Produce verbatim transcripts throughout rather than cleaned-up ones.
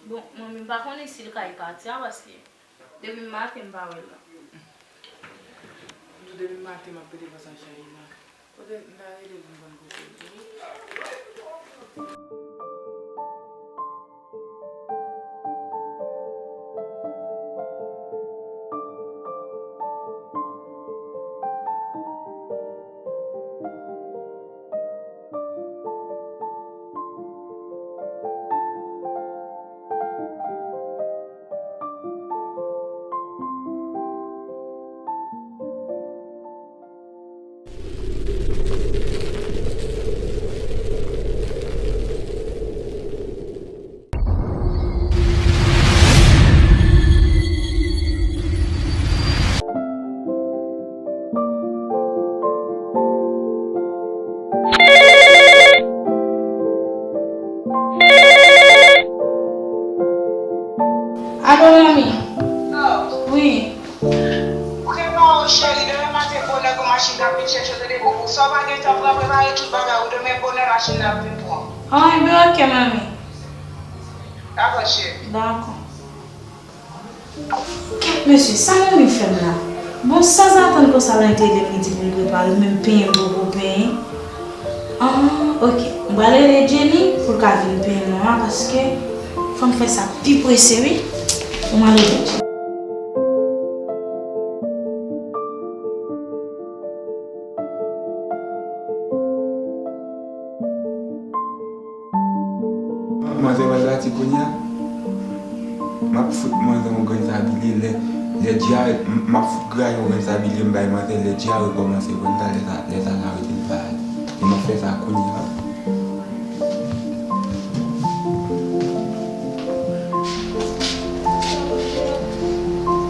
Bon, manmi, m pa konnen si l kay pati a, paske depi maten m pa wè l la. M di w depi maten m ap pede panse a Shaïna. Kote m ta rele pou m konn kote l ye? Alo, manmi. Wi. Prepare w, cheri. Demen maten bonè, gon machin k ap vin chèche w, tande, boubou. Sa w pa gen tan pran, prepare tout bagay ou. Demen bonè, machin nan ap vin pran w. Ah, enben, ok, manmi. Dakò, cheri. Dakò. Kèt, mesye, sa manmi fè m la? Bon, sanzatann konsa, l antre, li di pou m prepare, menm penyen m poko penyen. Ah, ok. M pral rele Jenny pou l ka vin penyen m nan la, paske fò m fè sa pi prese, wi. Bon, m al rele Jenny. Manzè pral pati kounye a. M ap fout manzè yon grenn sabilye lè, lè dyare, m, m ap fout graye yon grenn sabilye m bay manzè lè dyare kòmanse pran l, talè sa, lè sa n a rete l pa ale. E m ap fè sa kounye a.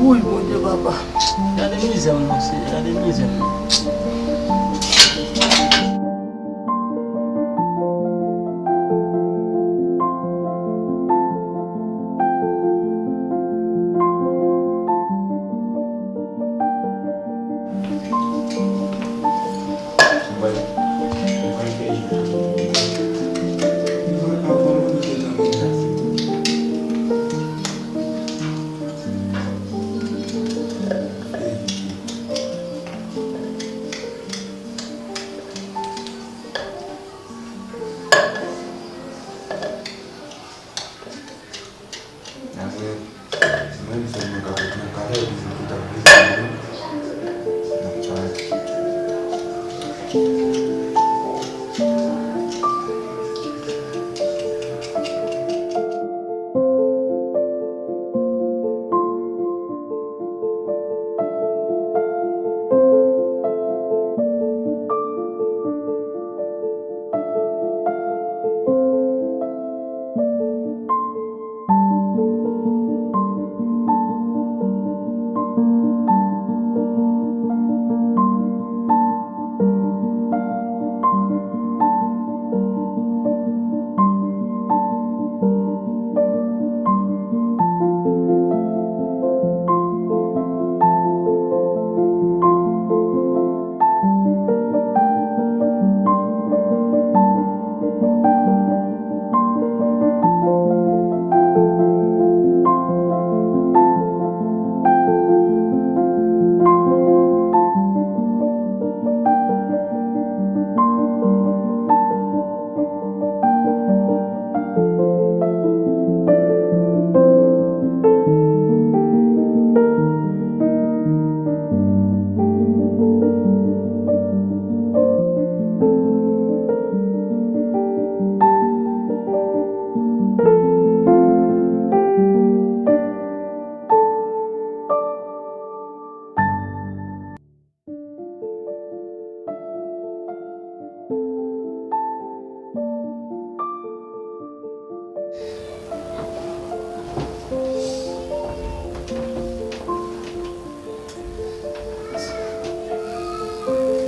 Wouy, Bondye papa. Gade mizè m non, Senyè, gade mizè m non. Apre, mwen sèlman ka konprann, pa fè bizou tout ap bezwen nou. N ap travay.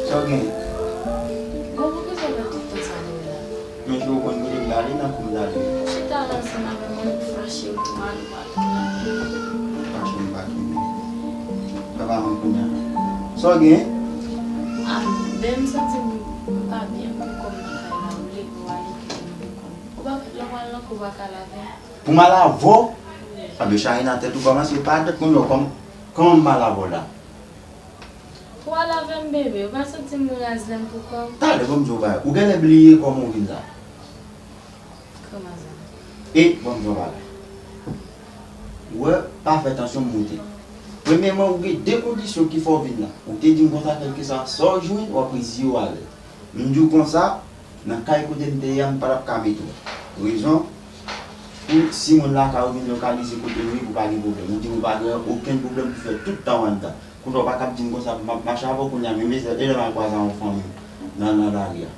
Sa w gen? Bon, poukisa w fè tout tan sa demen la? Men jan w konn rele m la, ale nan kou m la ale. Chita la ansanm avè m, mwen fache, ou tou mal, ou pa kenbe. Fache m pa kenbe. Sa pa bon kounye a. Sa w gen? Ah, ben, m santi m, m pa byen pou kò m nan kay la, ou leve, w ale kite m pou kò m. Ou pa fè lè w al nan Ou pa ka lave m? Pou m al avè w? Anben, Shaïna, tèt ou kòmanse pa dwat, kounye a w kòm-, kòman m al avè w la? Pou w al avè m, bebe, ou pa santi m raz lè m pou kò m? Talè, ban m di w yon bagay. Ou genlè bliye kòman w vin la. Kòman sa? E, ban m di w yon bagay. Ou wè, pa fè tansyon m moute. Premyèman, ou gen de kondisyon ki fè w vin la. Ou te di m konsa, kèlkeswa sa w jwenn, w ap reziye w avè l. M di w konsa, nan kay kote m te ye a, m pa t ap ka mete w. Rezon, pou si moun lakay ou vin lokalize kote m ye, pou pa gen pwoblèm. Ou di m ou pa gen okenn pwoblèm pou fè tout tan w anndan. Kounye a w pa ka ap di m konsa, m ap mache avè w kounye a, men mezè, e lè m al kwaze ak yon fanm nan, nan lari a.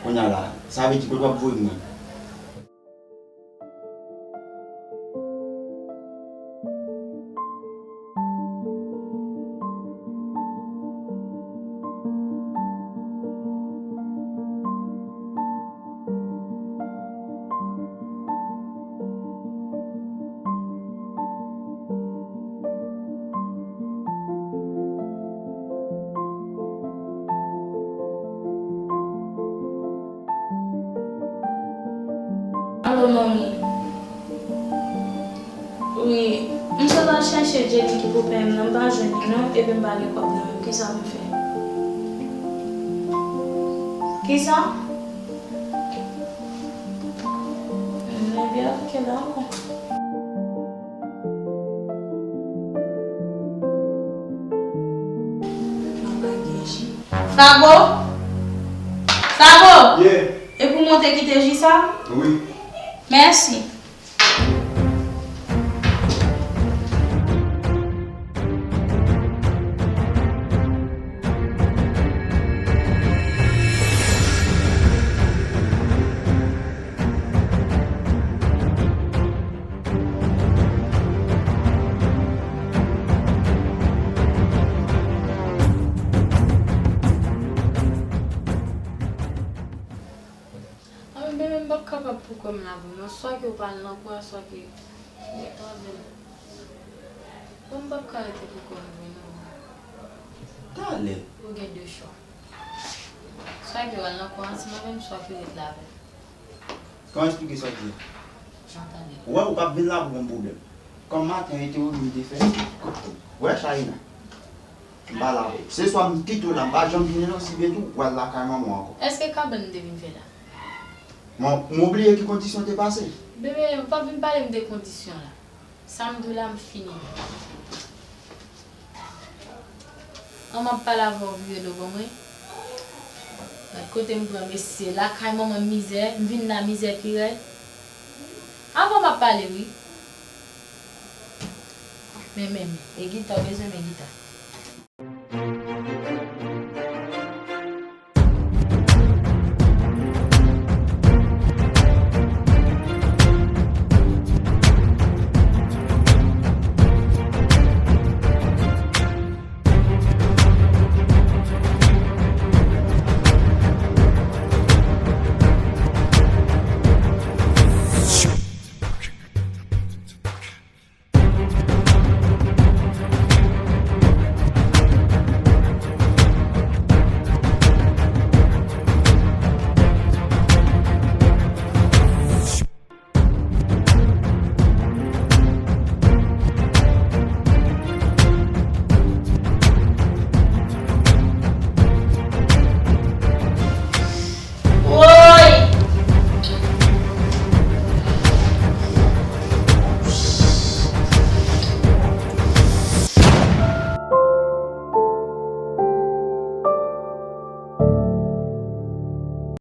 Kounye a la, sa vle di kote w ap voye m mwen? Alo, manmi. Wi, m sot al chèche Jenny ki bopè m nan, m pa jwenn li non, epi m pa gen kòb nan men m. Kisa pou m fè? Kisa? Ebyen, ok, dakò. Fago? Fago? Yeah. Epi w monte kite ji sa? Wi. Mèsi. Anben, bebe, m p ap kapab pou kò m la pou non. Swa ke w pa al nan kwen an, swa ke w ret avè m. Bon, m p ap ka rete pou kò m vre non. Talè. Ou gen de chwa. Swa ke w al nan kwen an ansanm avè m, swa ke w ret la avè m. Kòman eksplike sa w di a? Jan tande. Ou wè, ou p ap vin la pou ban m pwoblèm. Kòm maten an, entèvyou m te fè. Ou wè, Shaïna. M pa la avè w. Se swa m kite w la, m pa janm vini non, siben tou, w al lakay manman w ankò. Èske kabann m te vin fè la? Bon, m oubliye ki kondisyon te pase. Bebe, ou pa vin pale m de kondisyon la. Sa m di w la, m fini. An m ap pale avè w, vire do ban mwen. Gad kote m pran mesye, lakay manman m mizè, m vin la mizè pi rèd. Avè w m ap pale wi. Men, men, men, e gita, w bezwen men gita.